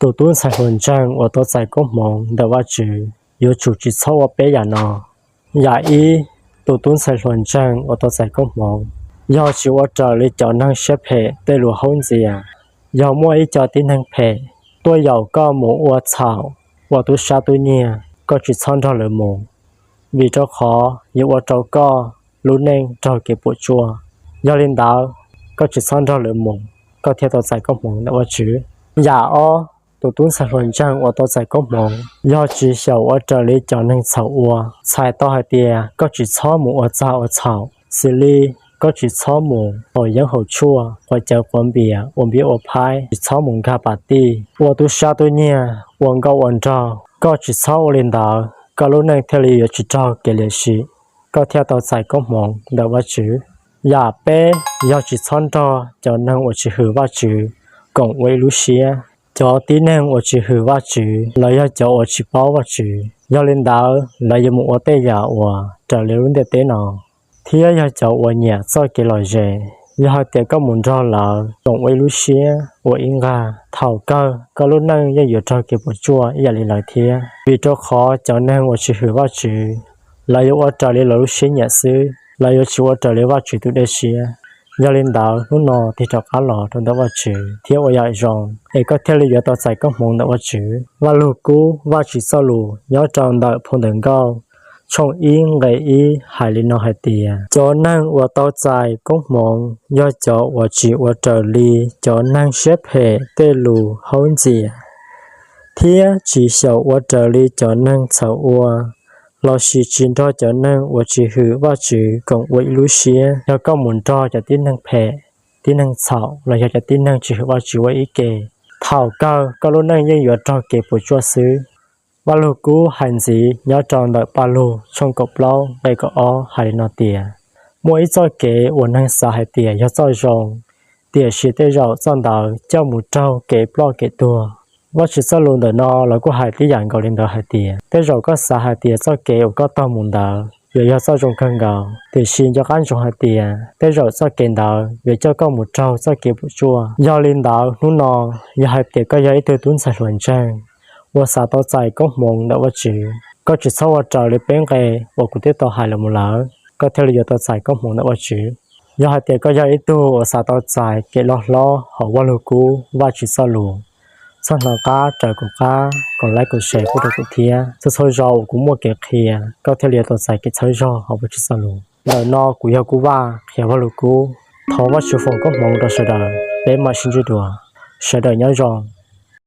Tus tub ntxhais hluas ntseeg uas tau txais koob hmoov ntawm Vajtswv yuav tsum tsis txhob ua peb yam no. Yam ib, tus tub ntxhais hluas ntseeg uas tau txais koob hmoov yog tsis ua raws li cov neeg siab phem tej lus haub ntxias. Yog muaj ib co tib neeg phem tuaj yaum koj mus ua txhaum, ua tub sab tub nyiag, koj tsis txhob nrog lawv mus, vim rau qhov yuav ua rau koj lub neej raug kev puas tsuaj. Yog li ntawd, koj tsis txhob nrog lawv mus, koj thiaj tau txais koob hmoov ntawm Vajtswv. Yam ob, tus tub ntxhais hluas ntseeg uas tau txais koob hmoov yog tsis xyaum ua raws li cov neeg txhaum ua. Txhais tau hais tias koj tsis txhob mus ua txag ua txhaum, xws li koj tsis txhob mus haus yeeb haus tshuaj, quav cawv quav npias, ua npiab ua phaib, tsis txhob mus nkag pas tij, ua tub sab tub nyiag, ua nkauj ua nraug. Koj tsis txhob ua li ntawd, koj lub neej thiaj li yuav tsis raug kev liam sim, koj thiaj tau txais koob hmoov ntawm Vajtswv. Yam peb, yog tsis txhob nrog cov neeg uas tsis hwm Vajtswv koom ua ib lub siab. Cov tib neeg uas tsis hwm Vajtswv, lawv yog cov uas tsis paub Vajtswv, yog li ntawd lawv yuav mus ua tej yam uas raws li lub ntiaj teb no, thiab yog cov uas nyiam txoj kev lom zem. Yog hais tias koj mus nrog lawv koom ua ib lub siab ua ib nqag, thaum kawg koj lub neej yeej yuav raug kev puas tsuaj ib yam li lawv thiab, vim rau qhov cov neeg uas tsis hwm Vajtswv, lawv yuav ua raws li lawv lub siab nyiam xwb, lawv yuav tsis ua raws li Vajtswv tus dej siab. Yog li ntawd, hnub no tig rov qab los rau ntawm Vajtswv thiab ua yam zoo, es koj thiaj li yuav tau txais koob hmoov ntawm Vajtswv. Vajluskub Vajtswv txoj lus nyob rau ntawm phau Ntawv Nkauj tshooj ib nqe ib hais li no hais tias, cov neeg uas tau txais koob hmoov yog cov uas tsis ua raws li cov neeg siab phem tej lus haub ntxias, thiab tsis xyaum ua raws li cov neeg txhaum ua, lossis tsis nrog cov neeg uas tsis hwm Vajtswv koom ua ib lub siab. Yog koj mus nrog cov tib neeg phem, tib neeg txhaum los yog cov tib neeg tsis hwm Vajtswv ua ib ke, thaum kawg koj lub neej yeej yuav raug kev puas tsuaj xwb. Vajluskub hais ntxiv nyob rau ntawm Pajlug tshooj kaum plaub nqe kaum ob hais li no tias, muaj ib txoj kev uas neeg xav hais tias yog txoj zoo, tiam sis tej zaum txoj ntawd coj mus raug kev ploj kev tuag. Vajtswv txoj lus ntawm no los kuj hais tib yam nkaus li ntawd hais tias, tej zaum koj xav hais tias txoj kev uas koj taug mus ntawd yuav yog txoj zoo kawg nkaus, tiam sis nco qab ntsoov hais tias tej zaum txoj kev ntawd yuav coj koj mus raug txoj kev puas tsuaj. Yog li ntawd, hnub no yog hais tias koj yog ib tug tub ntxhais hluas ntseeg uas xav tau txais koob hmoov ntawm Vajtswv, koj tsis txhob ua raws li peb nqe uas kuv twb tau hais los mus lawm, koj thiaj li yuav tau txais koob hmoov ntawm Vajtswv. Yog hais tias koj yog ib tug uas xav tau txais kev loj hlob hauv Vajluskub Vajtswv txoj lus, txhob hnov qab raws kuv qab kom like kom share pub rau kuv thiab. Txhua txhua zaus uas kuv muaj kev qhia, koj thiaj li yuav tau txais kev txhawb zog hauv Vajtswv txoj lus. Ntawm no kuv yog Kub Vaj qhia Vajluskub. Thov Vajtswv foom koob hmoov rau sawv daws, peb mam sib ntsib dua. Sawv daws nyob zoo.